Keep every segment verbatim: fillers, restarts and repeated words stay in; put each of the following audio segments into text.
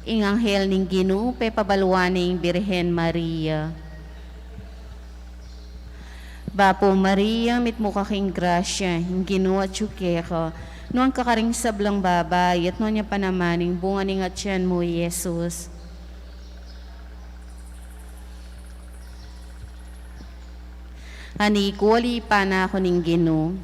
Ing anghel ning Ginu pepabaluan ne ing Birhen Maria. Bapu Maria, mitmu ka king grasya, ing Ginu atyu keka, nuan ka karing sablang babai, at nuan ya pa naman ing bunga ning atyan mu, i Jesus. Ani ku, ali pana ku ning Ginu.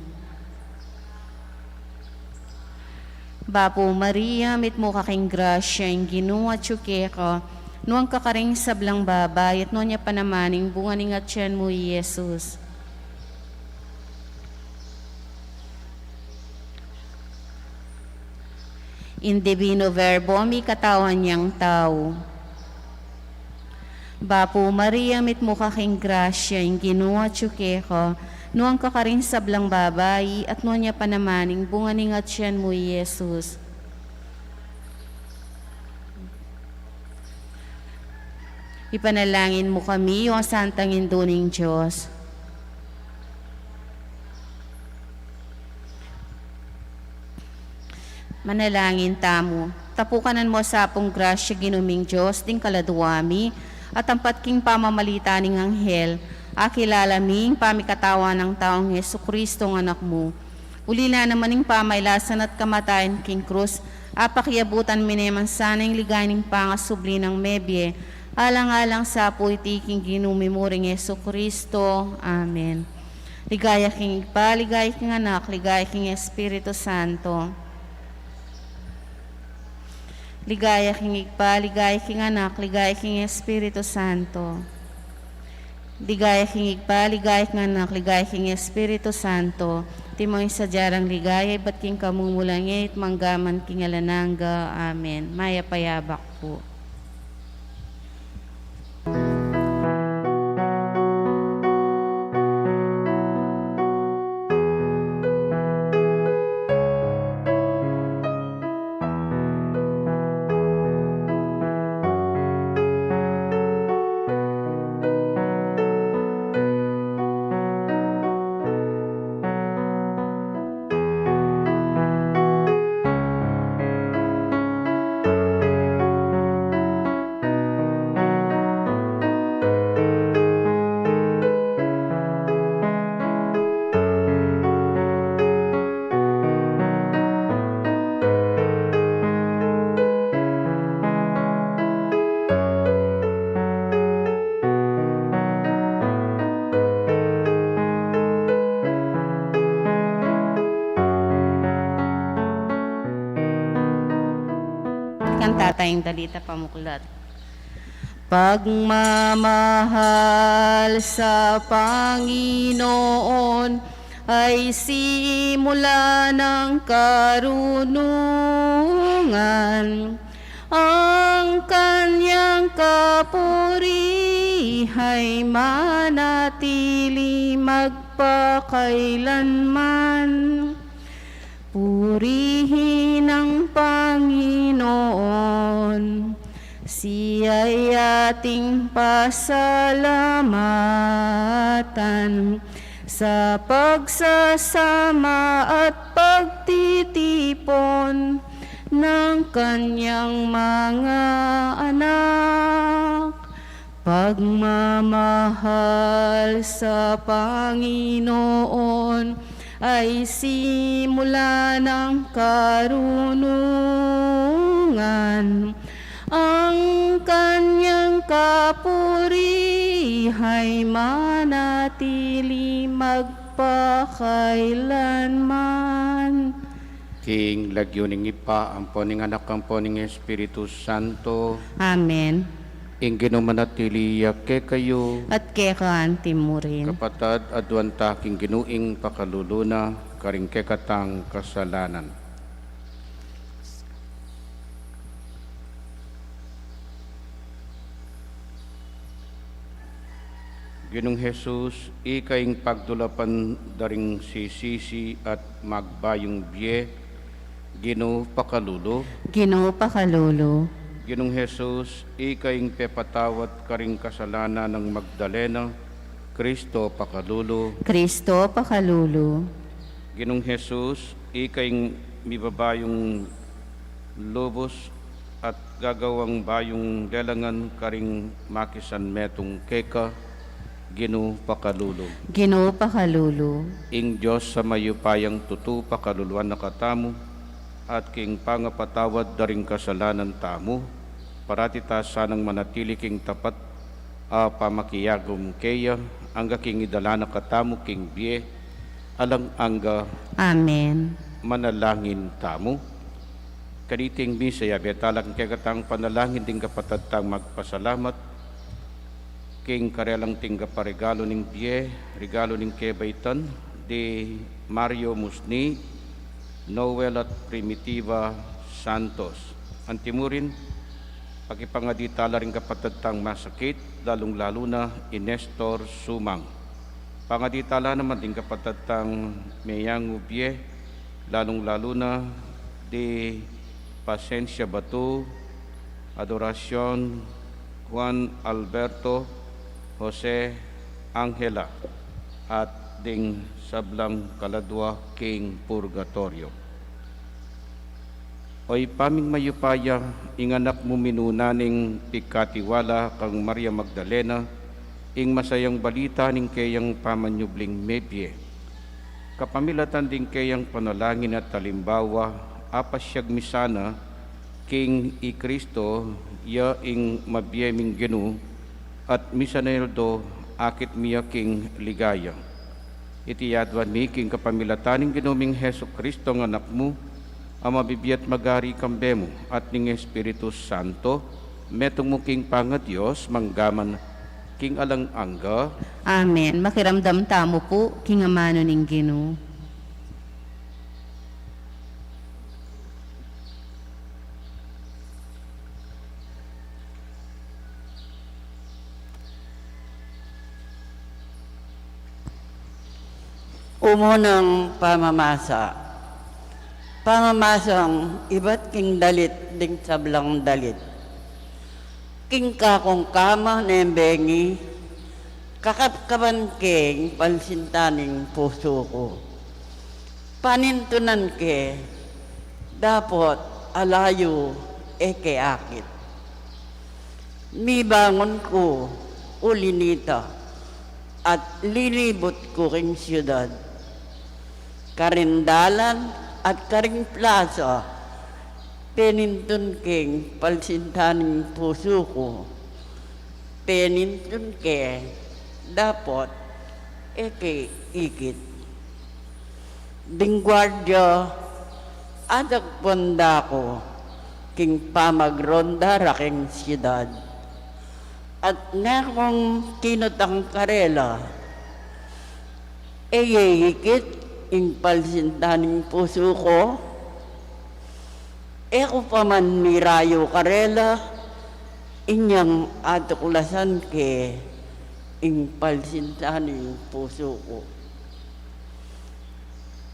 Bapu Maria, mitmu ka king grasya, ing Ginu atyu keka, nuan ka karing sablang babai, at nuan ya pa naman ing bunga ning atyan mu, i Jesus. Ing Divino Verbo, mikatawan yang tau. Bapu Maria, mitmu ka king grasya, ing Ginu atyu keka, nuan ka karing sablang babai, at nuan ya pa naman ing bunga ning atyan mu, i Jesus. Ipanalangin mu kami, o Santang Indu ning Dios. Manalangin tamu. Tapukanan mu sa pung grasya, Ginu ming Dios, ding kaladua mi, at ampat king pamamalita ning anghel, akilala mi ing pamikatawan nang taung Jesucristo, ing Anak mu. Uli na naman ning pamailasan at kamatayan king krus, apakiabutan mi ne man sana ing ligaya ning pangasubli nang mebie, alang-alang sa pu iti king Ginu mi mu ring Jesucristo. Amen. Ligaya king Ibpa, ligaya king Anak, ligaya king Espiritu Santo. Ligaya king Ibpa, ligaya king Anak, ligaya king Espiritu Santo. Ligaya king Ibpa, ligaya king Anak, ligaya king Espiritu Santo. Iti mu ing sadya rang ligaya, ibat king kamumulan ngeni at mangga man king alang angga. Amen. Mayap a yabak pu. Kanta tayang dalita pamuklat. Pagmamahal sa Panginoon ay simula ng karunungan. Ang kanyang kapuri ay manatili magpakailanman. Purihin ang Panginoon, siya'y ating pasalamatan sa pagsasama at pagtitipon ng kanyang mga anak. Pagmamahal sa Panginoon ay simula ng karunungan. Ang kanyang kapuri ay manatili magpakailanman. King lagyu ning Ibpa, ampo ning Anak, ampo ning Espiritu Santo. Amen. Ing Ginu manatili ya kekayu. At keka anti mu rin. Kapatad, aduan ta king Ginu ing pakalulu na karing kekatang kasalanan. Ginung Jesus, ika ing pagdulapan da ring sisisi at magbayung bie, Ginu pakalulu. Ginu pakalulu. Ginung Jesus, ika ing pepatawad karing kasalanan nang Magdalena, Kristo pakalulu. Kristo pakalulu. Ginung Jesus, ika ing mibabayung lubus at gagawang bayung lelangan karing makisanmetung keka, Ginu pakalulu. Ginu pakalulu. Ing Dios a mayupayang tutu pakaluluan na katamu, at king pangapatawad da ring kasalanan tamu, parati ta sanang manatili king tapat a pamakiagum keya, angga king idala na katamu king bie alang angga. Amen. Manalangin tamu. Kaniting misa, yabe tala king kekatang panalangin ding kapatad tang magpasalamat king karelang tingga pa regalo ning bie, regalo ning kebaitan, di Mario Musni, Noel at Primitiva Santos. Antimurin, pakipangadi tala ring kapatad tang masakit, lalung-lalu na i Nestor Sumang. Pangadi tala naman ding kapatad tang meyangu bie, lalung-lalu na di Pasensia Batu, Adoracion, Juan Alberto, Jose, Angela, at ding sablang kaladua king purgatorio. O Ibpa ming mayupaya, ing Anak mu minuna ning pikatiwala kang Maria Magdalena, ing masayang balita ning keyang pamanyubling mebie. Kapamilatan ding keyang panalangin at alimbawa, apasyag mi sana king i Kristo, ya ing mabie ming Ginu, at misan a aldo akit mi ya king ligaya. Iti aduan mi king kapamilatan ning Ginu ming Jesu Kristo, ing Anak mu, a mabibie at magari kambe mu at ning Espiritu Santo, metung mu king pangaDios, mangga man king alang angga. Amen. Makiramdam tamu pu king amanu ning Ginu. Umunang pamamasa. Pamamasang ibat king dalit ding sablang dalit. King kakung kama neng bengi, kakapkapan ke ing palsintan ning pusu ku. Panintunan ke, dapot alayu e ke akit. Mibangun ku uli nita at lilibut ku ring siudad. Karing dalan at karing plasa, penintun ke ing palsintan ning pusu ku. Penintun ke, dapot e ke ikit. Ding guardia, adagpun da ku king pamagronda ra king siudad. At ne kung kinutang karela, e ye ikit ing palsintan ning pusu ku? E ku pa man mirayu karela, inyang atuklasan ke ing palsintan ning pusu ku.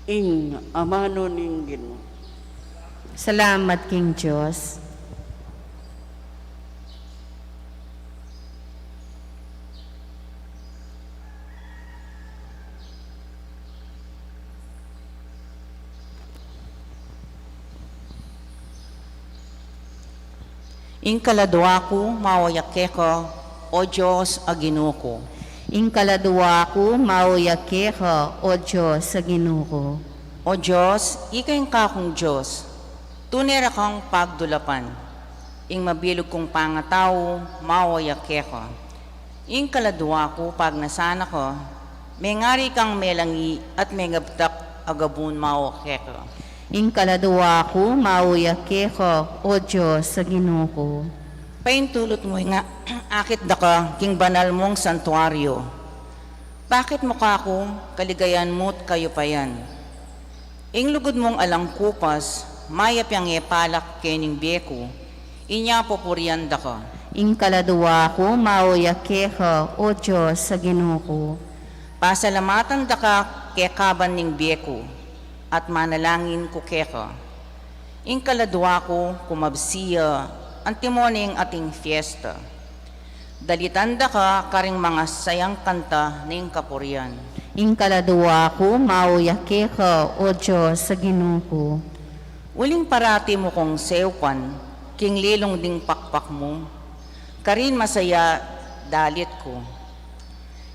Ing amanu ning Ginu. Salamat king Dios. Ing kaladua ku, maoya keka, O Dios a Ginu ku. Ing kaladua ku, maoya keka, O Dios a Ginu ku. O Dios, ika ing kakung Dios, tune ra kang pagdulapan. Ing mabilug kung pangatau, maoya keka. Ing kaladua ku, pagnasan na ka, mengari kang melangi at mengabtak a gabun, maoya keka. Ing kaladua ku, maoya keka, O Dios a Ginu ku. Paintulut mu ing akit da ka king banal mung santuario. Pakit mu kaku kaligayan mu't kayupayan. Ing lugud mung alang kupas, mayap yang e palak kening bie ku, inya pupurian da ka. Ing kaladua ku, maoya keka, O Dios a Ginu ku. Pasalamatan da ka kekaban ning bie ku, at manalangin ku keka. Ing kaladua ku, kumabsi ya, antimo ning ating fiesta. Dalitan da ka karing mangasayang kanta ning kapurian. Ing kaladua ku, maoya keka, O Dios a Ginu ku. Uling parati mu kung seupan, King lilung ding pakpak mu, karin masaya dalit ku.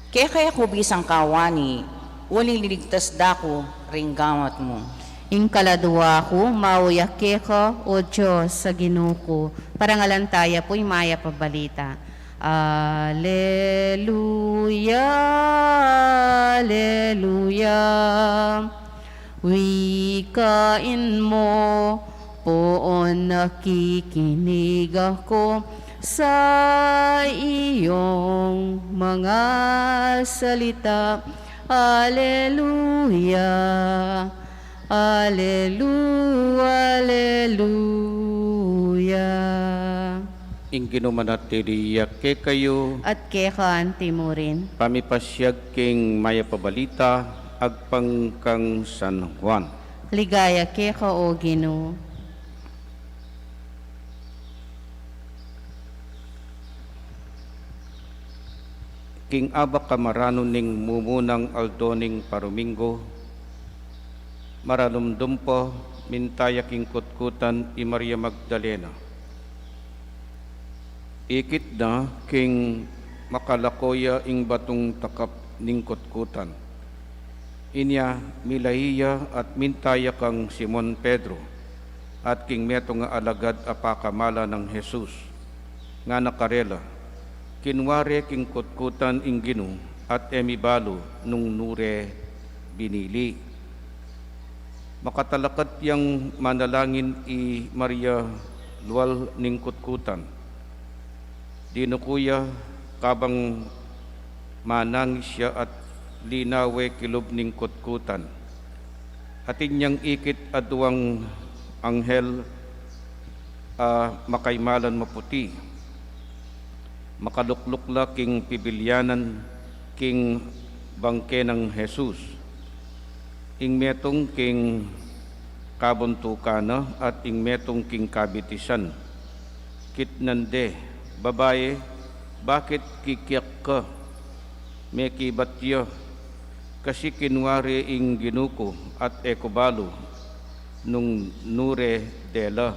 Keka e ku bisang kawani, uling liligtas da ku ring gamat mu. Ing kaladua ku, mauya keka, O Dios, a Ginu ku. Parangalan taya pu ing mayap a balita. Aleluya, aleluya. Wikain mu, poon nakikinig ako sa iyong mga salita. Aleluya, alelu-, aleluya. Ing Ginu manatili ya kekayu. At keka anti mu rin. Pamipasiag king mayap a balita agpang kang San Juan. Ligaya keka, O Ginu. King abak a maranu ning mumunang aldo ning paruminggu, maralumdum pa, minta ya king kutkutan i Maria Magdalena. Ikit na king makalako ya ing batung takap ning kutkutan. Inya milahi ya at minta ya kang Simon Pedro at king metung a alagad a pakamalan nang Jesus. Ngana karela, kinua re king kutkutan ing Ginu at e mi balu nung nu re binili. Makatalakad yang manalangin i Maria lual ning kutkutan. Dinuku ya kabang manangis ya at linawe kilub ning kutkutan. Atin yang ikit aduang anghel a makaimalan maputi. Makalukluk la king pibilyanan king bangke nang Jesus. Ing metung king kabuntukan na at ing metung king kabitisan. Kitnan de, Babae, bakit kikiak ka? Mekibat ya, kasi kinua re ing Ginu ku at e ku balu nung nu re dela.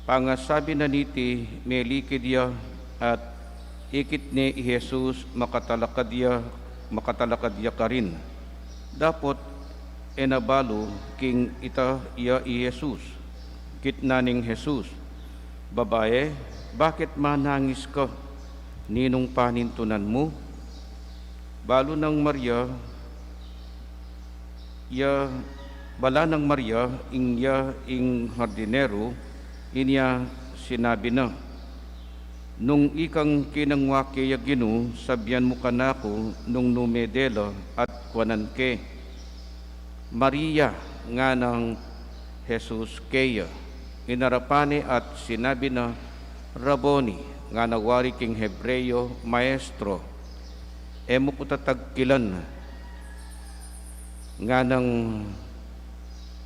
Pangasabi na niti, melikid ya at ikit ne i Jesus, makatalakad ya, makatalakad ya karin. Dapot e na balu king ita ya i Jesus. Kitnan neng Jesus, Babae, bakit manangis ka? Ninung panintunan mu? Balu nang Maria, ya, bala nang Maria, ing ya ing hardinero, inya sinabi na, Nung ikang kinangwa ke ya Ginu, sabian mu kanaku nung nu me dela at kuanan ke. Maria, nganang Jesus keya. Inarapan ne at sinabi na, Raboni, ngana wari king Hebreo, Maestro. E mu ku tatagkilan, nganang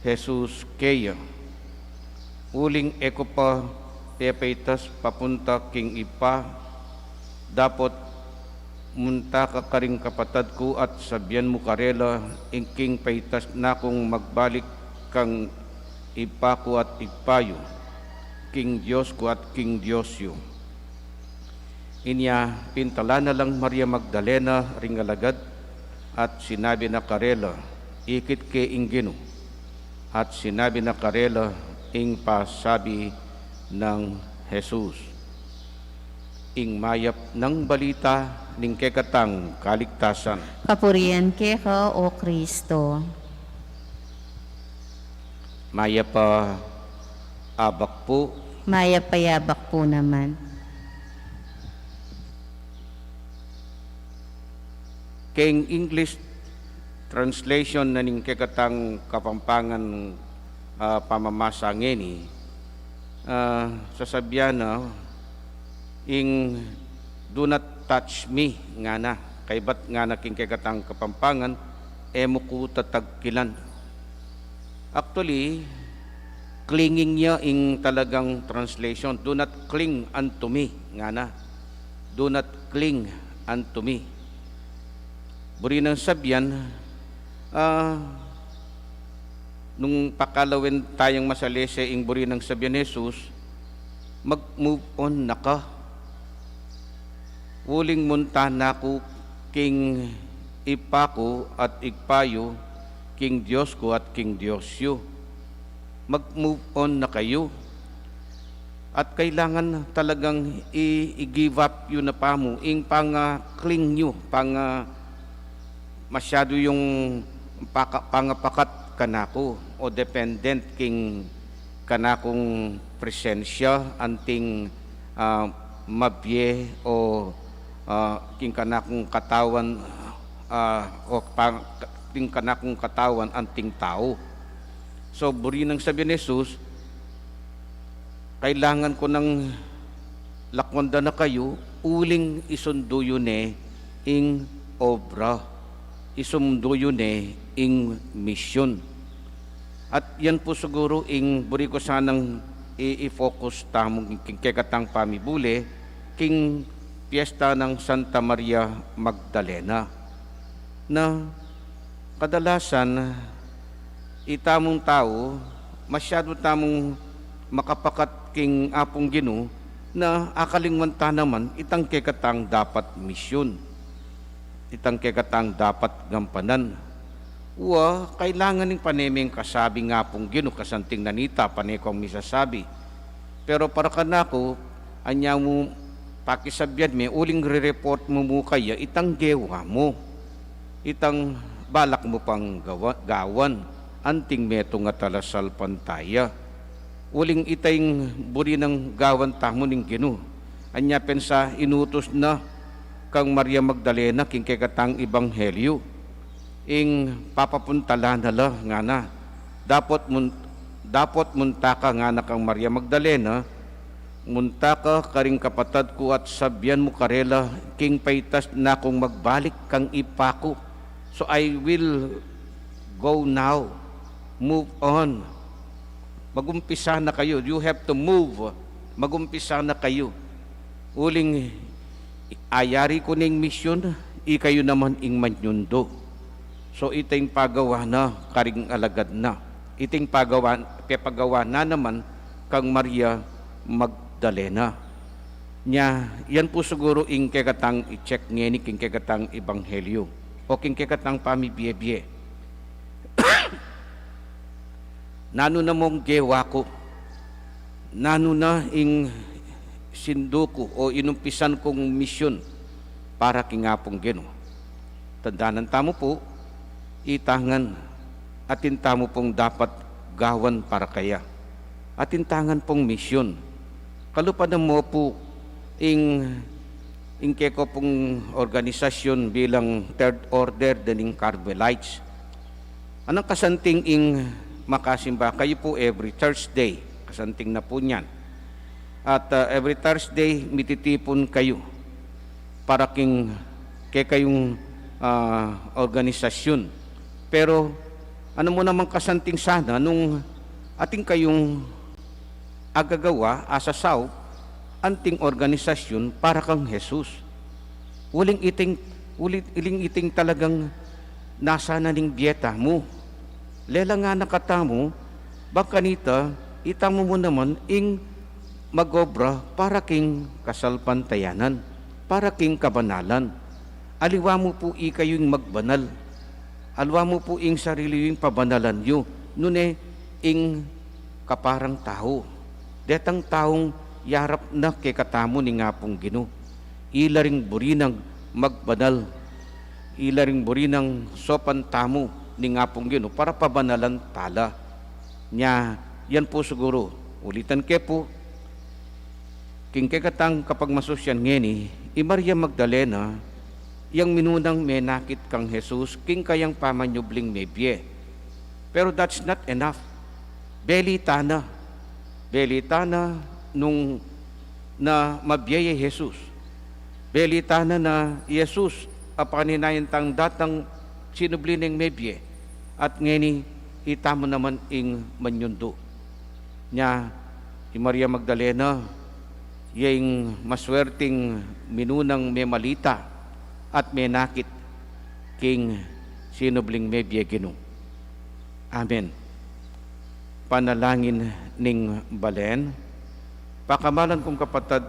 Jesus keya, uling e ku pa pepaitas papunta king Ibpa. Dapot munta ka karing kapatad ku at sabian mu karela ing king paitas na kung magbalik kang Ibpa ku at Ibpa yu, king Dios ku at king Dios yu. Inya pintalan na lang Maria Magdalena ring alagad at sinabi na karela, Ikit ke ing Ginu. At sinabi na karela ing pasabi nang Jesus. Ing mayap nang balita ning kekatang kaligtasan. Kapurian keka, O Kristo. Mayap a abak pu. Mayap a abak pu naman. King English translation na ning kekatang Kapampangan, ah, pamamasa ngeni, ah, sasabian na ing, "Do not touch me," ngana. Kaybat ngana king kekatang Kapampangan, "E mu ku tatagkilan." Actually, clinging ya ing talagang translation. "Do not cling unto me," ngana. "Do not cling unto me." Buri nang sabian, ah, nung pakalawen tayang masalese ing buri nang sabian Jesus, Mag-move on na ka. Uling munta na ku king Ibpa ku at Ibpa yu, king Dios ku at king Dios yu. Mag-move on na kayu. At kailangan talagang i-, i-give up yu na pamu ing panga-cling yu, panga-, masyadu yung paka-, pangapakat kanaku o dependent king kanakung presensya, anting, ah, mabie o, ah, king kanakung katawan, ah, o pa-, king kanakung katawan, anting tau. So, buri nang sabian ni Jesus, kailangan ku nang lakwan da na kayu, uling isundu yu ne ing obra, isundu yu ne ing misyon. At yan pu siguru ing buri ku sanang i-, i-focus tamu king kekatang pamibule, king piyesta nang Santa Maria Magdalena. Na kadalasan, itamung tau, masyadu tamung makapakat king Apung Ginu, na akalingwan ta naman itang kekatang dapat misyon, itang kekatang dapat gampanan. Wa, kailangan ning pane meng kasabi ning Apung Ginu, kasanting nanita, pane kung misasabi. Pero para kanaku, anya mu pakisabian me, uling re-report mu mu kaya itang gewa mu, itang balak mu pang gawa-, gawan, anting metung a talasalpantaya. Uling ita ing buri nang gawan tamu ning Ginu. Anya pensa inutus na kang Maria Magdalena king kekatang ebanghelyo. Ing papapuntalan na la ngana. Dapot mun-, dapot munta ka ngana kang Maria Magdalena, munta ka karing kapatad ku at sabian mu karela king paitas na kung magbalik kang Ibpa ku. So I will go now. Move on. Magumpisa na kayu. You have to move. Magumpisa na kayu. Uling ayari ku ning misyon, ikayu naman ing manyundo. So, ita ing pagawa na karing alagad na. Ita ing pagawa, pepagawa na naman kang Maria Magdalena. Nya, yan pu siguru ing kekatang i-check ngeni king kekatang ebanghelyo o king kekatang pamibie-bie. Nanu na mung gewa ku? Nanu na ing sindu ku o inumpisan kung misyon para king Apung Ginu? Tandanan tamu pu, itangan, atin tamu pung dapat gawan para kaya. Atin tangan pung misyon. Kalupa na mu pu ing, ing keko pung organisasyon bilang Third Order de ning Carmelites. Anang kasanting ing makasimba kayu pu every Thursday? Kasanting na pu niyan. At, ah, every Thursday, mititipun kayu para king kekayung, ah, organisasyon. Pero, anu mu namang kasanting sana nung atin kayung agagawa, asasaup, anting organisasyon para kang Jesus? Uling iting, uli-, uling iting talagang nasa na ning bie tamu. Lela ngana katamu, bang kanita, itamu mu naman ing mag-obra para king kasalpantayanan, para king kabanalan. Aliwa mu pu ikayu ing magbanal. Aliwa mu pu ing sarili yu ing pabanalan yu, nune ing kaparang tau. Detang taung yarap na kekatamu ning Apung Ginu. Ila ring buri nang magbanal. Ila ring buri nang saupan tamu ning Apung Ginu para pabanalan tala. Nya, yan pu siguru, ulitan ke pu, king kekatang kapagmasusyan ngeni, i Maria Magdalena, yang minunang menakit kang Jesus king kayang pamanyubling mebie. Pero that's not enough. Belita na. Belita na nung na mabie ya i Jesus. Belita na na i Jesus a paninayan tang datang sinubli neng mebie. At ngeni, itamu naman ing manyundo. Nya, i Maria Magdalena, ya ing maswerting minunang memalita at menakit king sinubling mebie Ginu. Amen. Panalangin ning balen. Pakamalan kung kapatad,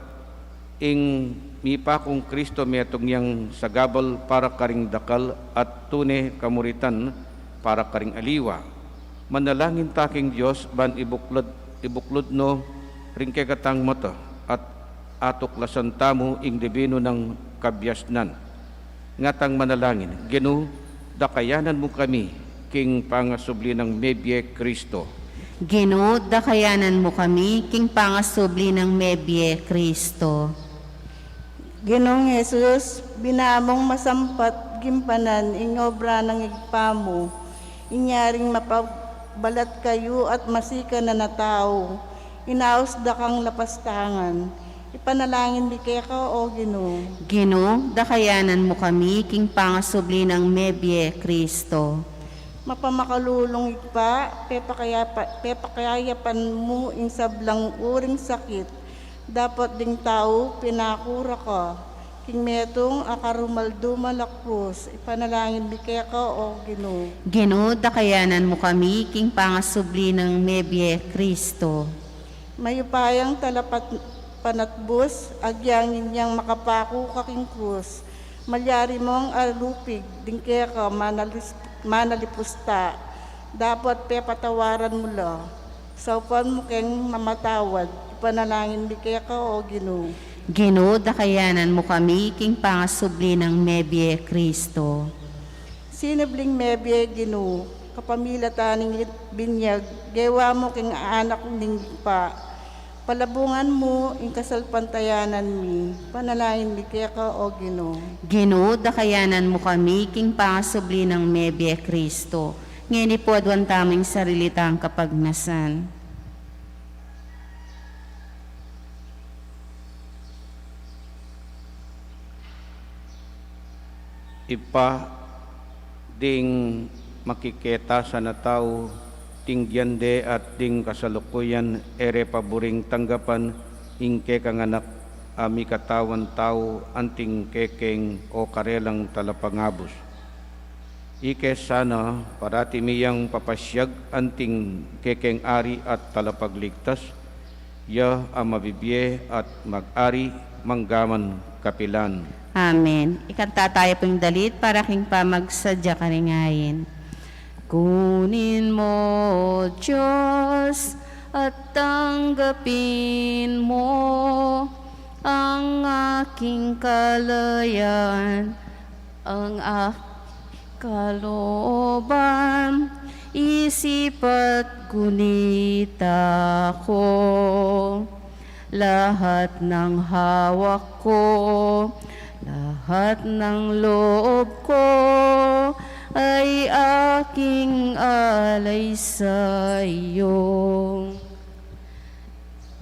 ing mipa kung Kristo metung yang sagabal para karing dakal at tune kamuritan para karing aliwa. Manalangin ta king Dios ban ibuklud, ibuklud no ring kekatang mata at atuklasan tamu ing dibinu nang kabiasnan. Ngatang manalangin, Ginu, dakayanan mu kami king pangasubli nang mebie Kristo. Ginu, dakayanan mu kami king pangasubli nang mebie Kristo. Ginung Jesus, bina mung masampat gimpanan ing obra nang Ibpa mu, inya ring mapagbalat kayu at masikan a tau, inaus da kang lapastangan. Ipanalangin mi keka, O Ginu. Ginu, dakayanan mu kami king pangasubli nang mebie Kristo. Mapamakalulung Ibpa, pepakayapa-, pepakayapan mu ing sablang uring sakit, dapot ding tau pinakura ka king metung a karumal-dumal a krus. Ipanalangin mi keka, O Ginu. Ginu, dakayanan mu kami king pangasubli nang mebie Kristo. Mayupayang talapat-, panatbus, agyang inyang makapaku ka king krus, malyari mung alupig ding keka manalis-, manalipusta, dapot pepatawaran mu la. Saupan mu keng mamatawad. Ipanalangin mi keka, O Ginu. Ginu, dakayanan mu kami king pangasubli nang mebie Kristo. Sinubling mebie, Ginu, kapamilatan ning binyag gewa mu king anak ning Ibpa. Palabungan mu ing kasalpantayanan mi. Panalangin mi keka, O Ginu. Ginu, dakayanan mu kami king pangasubli nang mebie Kristo. Ngeni pu aduan tamu ing sarili tang kapagnasan. Ibpa, ding makiketa sana tau, ding gyan de at ding kasalukuyan e re paburing tanggapan ing kekang anak a mikatawan tau anting kekeng o karelang talapangabus. Ike sana parati mi yang papasyag anting kekeng Ari at Talapagligtas, ya a mabibie at mag-ari manggaman kapilan. Amen. Ikanta tayu pung dalit para king pamagsadya karing ain. Kunin mo, Diyos, at tanggapin mo ang aking kalayaan, ang aking kalooban, isip at gunita ko. Lahat ng hawak ko, lahat ng loob ko ay aking alay sa iyo.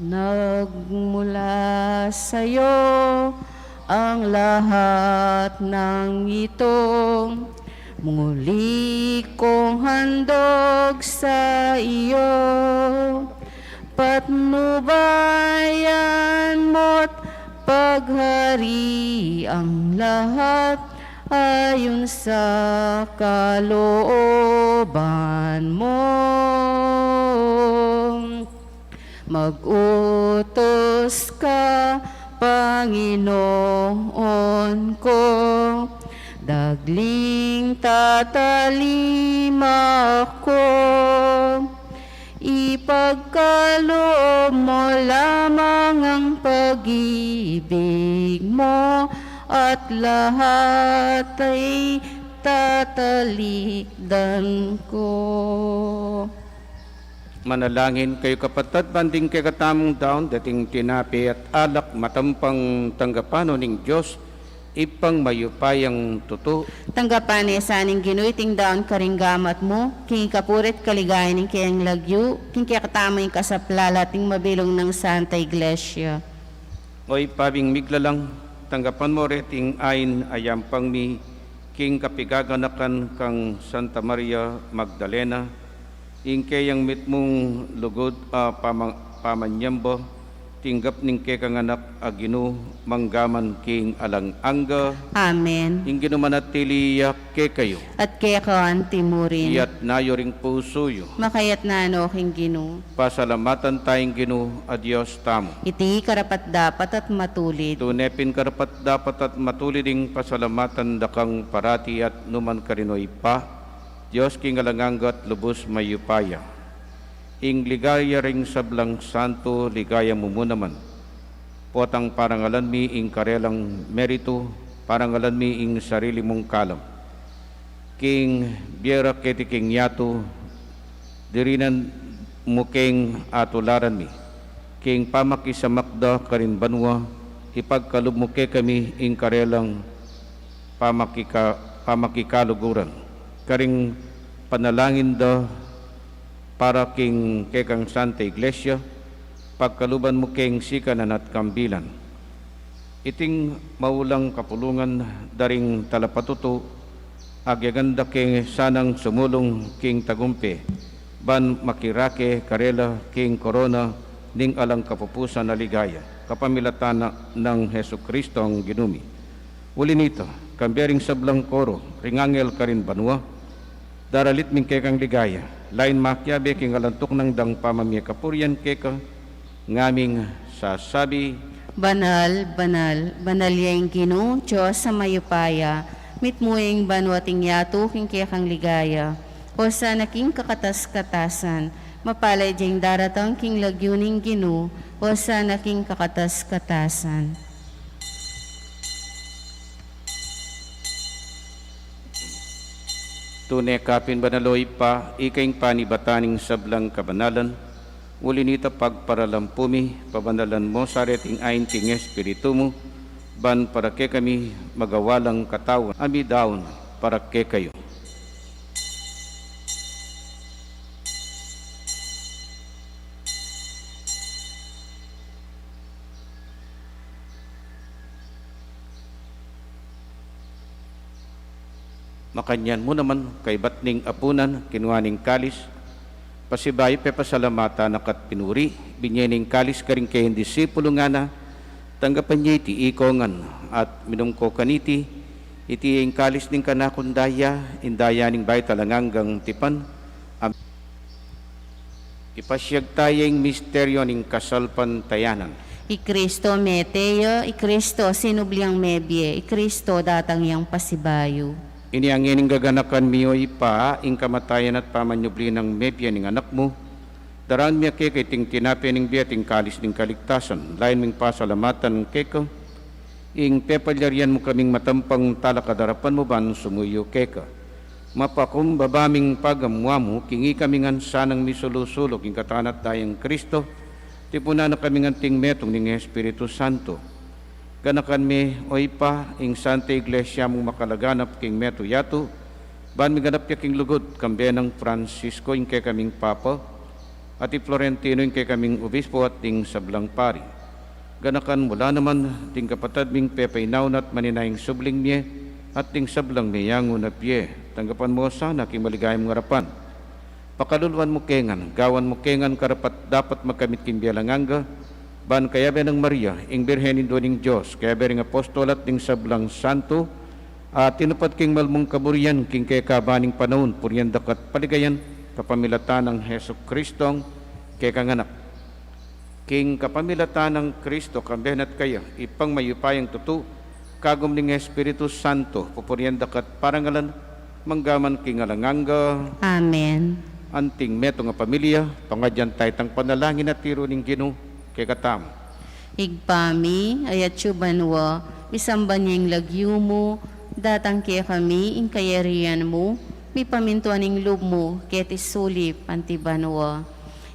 Nagmula sa'yo ang lahat ng ito, muli kong handog sa iyo. Patnubayan mo't pagharian lahat ayon sa kalooban mo. Mag-utos ka, Panginoon ko, dagling tatalim ako. Ipagkaloob mo lamang ang pag-ibig mo, at lahat ay tatalikdan ko. Manalangin kayu, kapatad, ban ding kekatamung daun, dating tinape at alak, matampang tanggapan no ning Dios, Ibpang mayupayang tutu. Tanggapan ne sa ning Ginu iting daun karing gamat mu, king ikapuri't kaligayan ning keyang lagyu, king kekatamung kasaplalan at ning mabilug nang Santa Iglesia. O Ibpa ming miglalang, tanggapan mo reting ain a yampang mi, king kapigaganakan kang Santa Maria Magdalena, ing keyang mitmung lugud a pama-, pamanyamba, Tinggap ning kekang anak a Ginu, manggaman king alang angga. Amen. Ing Ginu manatili ya kekayu. At keka antimurin. Iyatas yu ring pusu yu. Makayatas no king Ginu. Pasalamatan taya ing Ginu a Dios tamu. Iti karapat-dapat at matulid. Tune pin karapat-dapat at matulid ing pasalamatan da kang parati at nukarin man, O Ibpa, Dios king alang angga at lubus mayupaya. Ing ligaya ring sablang santo, ligaya mu mu naman. Potang parangalan mi ing karelang meritu, parangalan mi ing sarili mung kalam. King bie ra keti king yatu, dirinan mu keng atularan mi. King pamakisamak da karin banua, ipagkalub mu kekami ing karelang pamakika-, pamakikaluguran. Karing panalangin da para king kekang Santa Iglesia, pagkaluban mu keng sikanan at kambilan. Iting maulang kapulungan da ring talapatutu, agyagan da ke sanang sumulung king tagumpe, ban makirake karela king korona ning alang kapupusan a ligaya, kapamilatan na nang Jesucristo a Ginu mi. Uli nita, kambe ring sablang koro ring angel karin banua, daralit mi ing kekang ligaya, lain makiabe king alang tuknang dang pamamie kapurian keka, ngaming sasabi: Banal, banal, banal ya ing Ginu, Dios a mayupaya, mitmu ya ing banua at ing yatu king kekang ligaya. Hosana king kakatas-katasan, mapalad ya ing daratang king lagyu ning Ginu, hosana king kakatas-katasan. Tune ka pin banal, O Ibpa, ika ing panibatan ning sablang kabanalan, uli nita pagparalampu mi, pabanalan mu sa reting ain king Espiritu mu, ban para kekami magawa lang katawan a midaun para kekayu. Makanyan mu naman, kaybat ning apunan, kinua ne ing kalis, pasibayu pepasalamatan na ka't pinuri, binie ne ing kalis karing kayang disipulu, ngana: Tanggapan ye iti iko ngan at minum ko kaniti, iti ing kalis ning kanakung daya, ing daya ning bayu at alang anggang tipan, a Ipasiag taya ing misteryu ning kasalpantayanan. I Kristo mete ya, i Kristo sinubli yang mebie, i Kristo datang yang pasibayu. Ini ngeni ing gaganakan mi, O Ibpa, ing kamatayan at pamanyubli nang mebie ning Anak mu. Daraun mi keka iting tinape ning bie at ing kalis ning kaligtasan. Lain ming pasalamatan keka ing pepalyarian mu kaming matampang talakad king arapan mu ban sumuyu keka. Mapakumbaba ming pagamuamu king ikami ngan sanang misulu-sulu king katawan at dayang Kristo, tipunan na kami ngan king metung ning Espiritu Santo. Ganakan me, O Ibpa, ing Santa Iglesia mung makalaganap king metung yatu, ban miganap ya king lugud, kambe nang Francisco ing kekaming Papa, at i Florentino ing kekaming Obispo at ding sablang pari. Ganakan mu la naman ding kapatad ming pepainaun at maninayang subling mie, at ding sablang meyangu na bie. Tanggapan mu la sana king maligaya mung arapan. Pakaluluan mu ke ngan, gawan mu ke ngan karapat-dapat magkamit king bie alang angga, ban kayabe nang Maria, ing Birhen Indu ning Dios, kayabe ring apostol at ding sablang santo, a tinupad king malmung kaburian king kekaban ning panaun, purian da ka at paligayan, kapamilatan nang Jesucristong kekang Anak. King kapamilatan nang Kristo, kambe na at kaya, Ibpang mayupayang tutu, kagum ning Espiritu Santo, pupurian da ka at parangalan, mangga man king alang angga. Amen. Anting metung a pamilya, pangadyan taya itang panalangin a tiru ning Ginu kekatamu. Ibpa mi, a atsu ka banua, misamban ya ing lagyu mu, datang kekami ing kayarian mu, mipamintuan ing lub mu, keti sulip anti banua.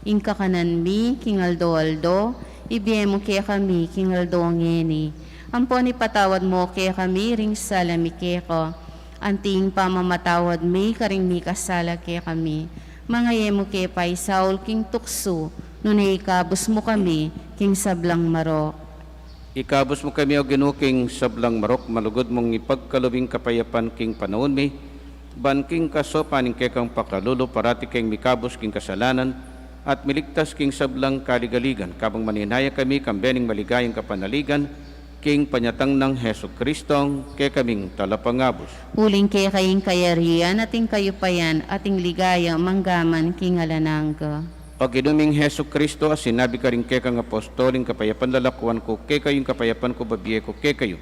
Ing kakanan mi king aldo-aldo, ibie mu kekami king aldo ngeni. Ampon ipatawad mu kekami ring sala mi keka, anti ing pamamatawad mi karing mikasala kekami. Manga e mu ke paisaul king tuksu, nune ikabus mu kami king sablang marok. Ikabus mu kami, O Ginu, king sablang marok, malugud mung ipagkalub ing kapayapan king panaun mi, ban king kasaupan ning kekang pakalulu parati keng mikabus king kasalanan, at miligtas king sablang kaligaligan, kabang manenaya kami kambe ning maligayang kapanaligan king panyatang nang Jesucristong kekaming Talapangabus. Uling keka ing kayarian, at ing kayupayan, at ing ligaya, manggaman king alang angga. O Ginu ming Jesucristo, a sinabi karing kekang apostol, ing kapayapan lalakuan ku kekayu, ing kapayapan ku bibie ku kekayu.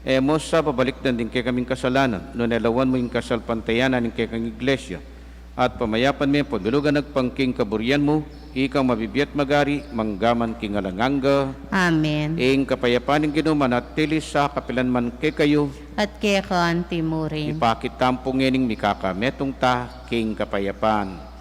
E mu sa babalikdan ding kekaming kasalanan, nune lawan mu ing kasalpantayanan ning kekang Iglesia, at pamayapan me pamilugan agpang king kaburian mu, ikang mabibie at magari, manggaman king alang angga. Amen. Ing kapayapan ning Ginu manatili sa kapilan man kekayu. At keka anti mu rin. Ipakit tamu pu ngening mikakametung ta king kapayapan.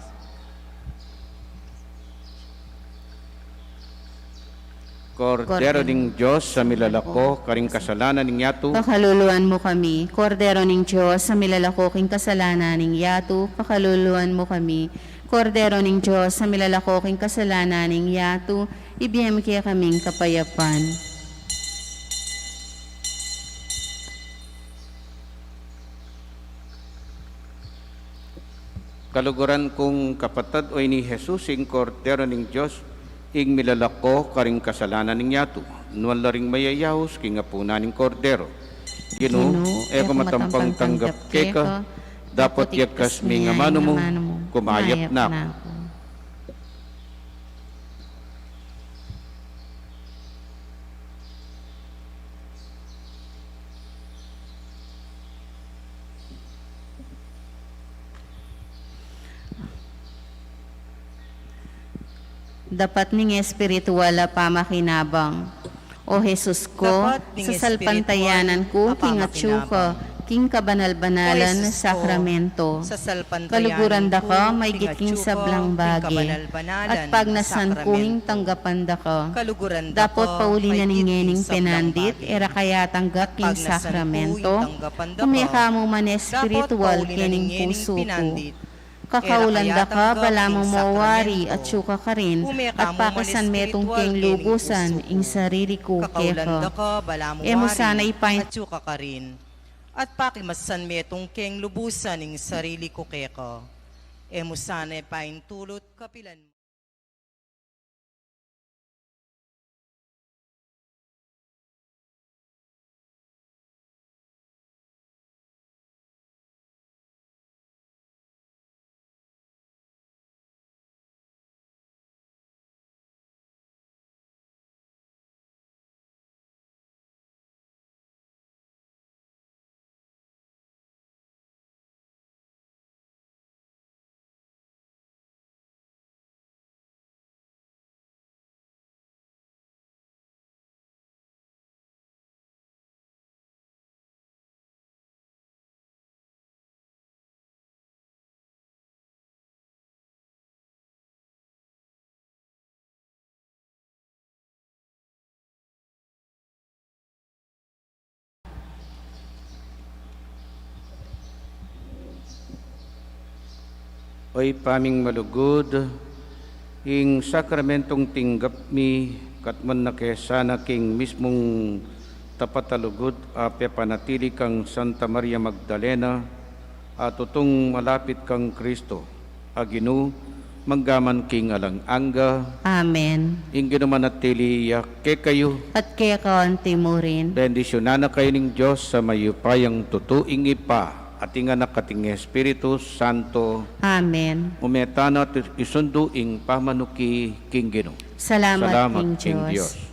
Kordero ning Dios, a milalako karing kasalanan ning yatu, pakaluluan mu kami. Kordero ning Dios, a milalako king kasalanan ning yatu, pakaluluan mu kami. Kordero ning Dios, a milalako king kasalanan ning yatu, ibie mu kekaming kapayapan. Kaluguran kung kapatad, o ini i Jesus, ing Kordero ning Dios, ing milalako karing kasalanan ning yatu. Nuan la ring mayayaus king apunan ning Kordero. Ginu, e ku matampang tanggap keka, dapot yagkas me ing amanu mu, kumayap na ku. Dapat ning espiritual a pamakinabang. O Jesus ko, sasalpantayanan ku king atsu ka king kabanal-banalan a sakramento. Kaluguran da ka maigit king sablang bage, at pagnasan ku ing tanggapan da ka. Dapot pauli na ning ngening penandit, e ra ka ya tanggap king sakramento, ume ka mu man espiritual kening pusu ku. Kakaulan da ka balamu mo wari atsu ka karin, at pakisan metung keng lubusan ing sarili ku keka. E mu sana ipain- At pakimasan metung keng lubusan ing sarili ku keka. E mu sana ipaintulut kapilan. O Ibpa ming malugud, ing sakramentong tinggap mi, katmuan na ke sana king mismung tapat a lugud a pepanatili kang Santa Maria Magdalena, a tutung malapit kang Kristo, a Ginu, manggaman king alang angga. Amen. Ing Ginu manatili ya kekayu. At keka anti mu rin. Bendisyunan na kayu ning Dios a mayupayang tutu, ing Ibpa, at ing Anak, at ing Espiritu Santo. Amen. Ume tana at isundu ing pamanuki king Ginu. Salamat king Dios.